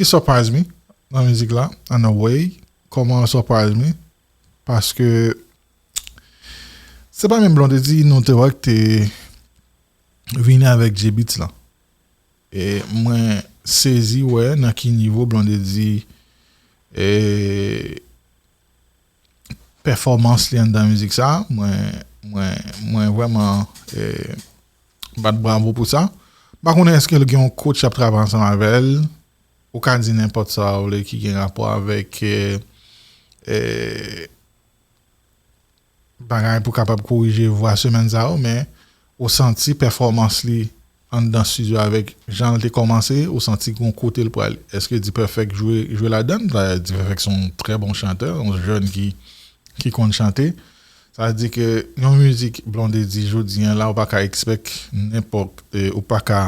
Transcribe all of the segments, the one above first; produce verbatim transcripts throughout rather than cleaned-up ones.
surprise me nan mizik la, in a way. Kòman surprise me? Paske se pa menm Blondedy nou te wè ki te vini avèk J-Beatz lan. E mwen sezi wè nan ki nivo Blondedy e pèfòmans li anndan mizik sa. Mwen mwen mwen vrèman e bat bravo pou sa. M pa konnen èske l gen yon coach k ap travay ansanm avè l. Ou ka di nenpòt sa w vle ki gen rapò avèk e, e, bagay pou kapab korije vwa semèn sa yo, men ou santi pèfòmans li anndan estidyo avèk jan l te kòmanse, ou santi gon kote l pral. Èske D-Perfect jwe, jwe ladan l? D-Perfect se yon trè bon chantè, yon jèn ki, ki konn chante. Sa vle di ke yon mizik Blondedy jodi an la, ou pa ka expect nenpòt, e, ou pa ka,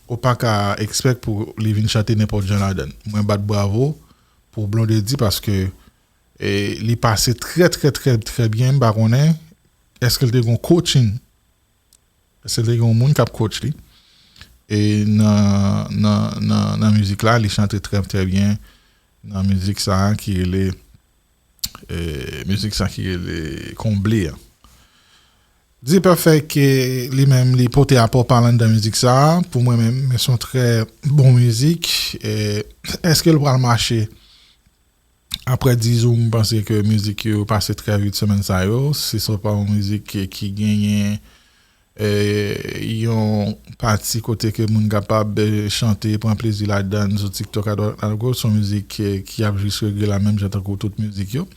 ou pa ka expect pou li vin chante nenpòt jan ladan l. Mwen bat bravo pou Blondedy paske e, li pase trè, trè, trè, trè byen. M pa konnen èske l te gen yon coaching, èske l te gen yon moun k ap coach li. E nan, nan, nan, nan mizik la, li chante trè, trè byen nan mizik sa a ki rele, e, mizik sa ki rele Konble an. D-Perfect ke li menm li pote apò pa l anndan mizik sa a, pou mwen menm, men se yon trè bon mizik. E, èske l pral mache? Apre Dizou, m panse ke mizik yo pase trè vit semèn sa yo. Se swa pa yon mizik ki, ki genyen e, yon pati kote ke moun kapab e, chante, pran plezi ladan l sou TikTok adwat agoch. Se yon mizik ki, ki ap jis regle la menm jan tankou tout mizik yo.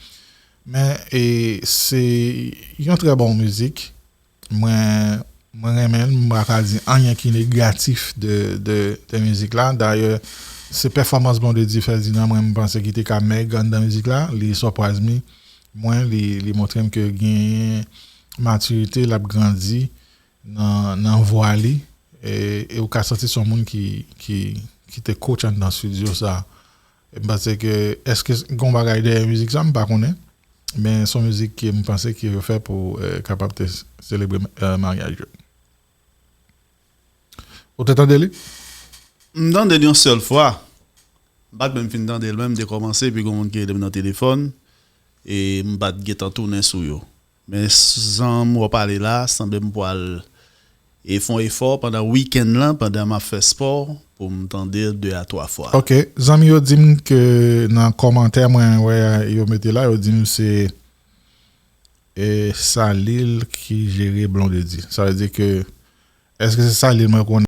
Men e, se yon trè bon mizik. Mwen, mwen renmen l, m pa ka di anyen ki negatif de, de, de mizik la. Dayè, se pèfòmans Blondedy Ferdinand, mwen, m panse ki te ka mèg anndan mizik la. Li surprise me. Mwen, li, li montre m ke genyen matirite, l ap grandi nan, nan vwa li. E, e ou ka santi se yon moun ki, ki, ki te coach anndan estidyo sa. E m panse ke, èske gen yon bagay dèyè mizik sa, m pa konnen. Men se yon mizik ke m panse ke yo fè pou e, kapab te selebre e, maryaj yo. Ou te tande li? M tande l yon sèl fwa. M pa t menm fin tande l, men m te kòmanse, epi gen yon moun ki rele m nan telefòn, e m pa t gentan tounen sou yo. Men jan w pale la, sanble m pral e fè yon efò pandan wikenn lan, pandan m ap fè spò, pou m tande l de a twa fwa. Ok, zanmi yo di m ke nan kòmantè mwen wè yo mete la, yo di m se e, Salil ki jere Blondedy. Sa vle di ke, èske se Salil mwen konnen?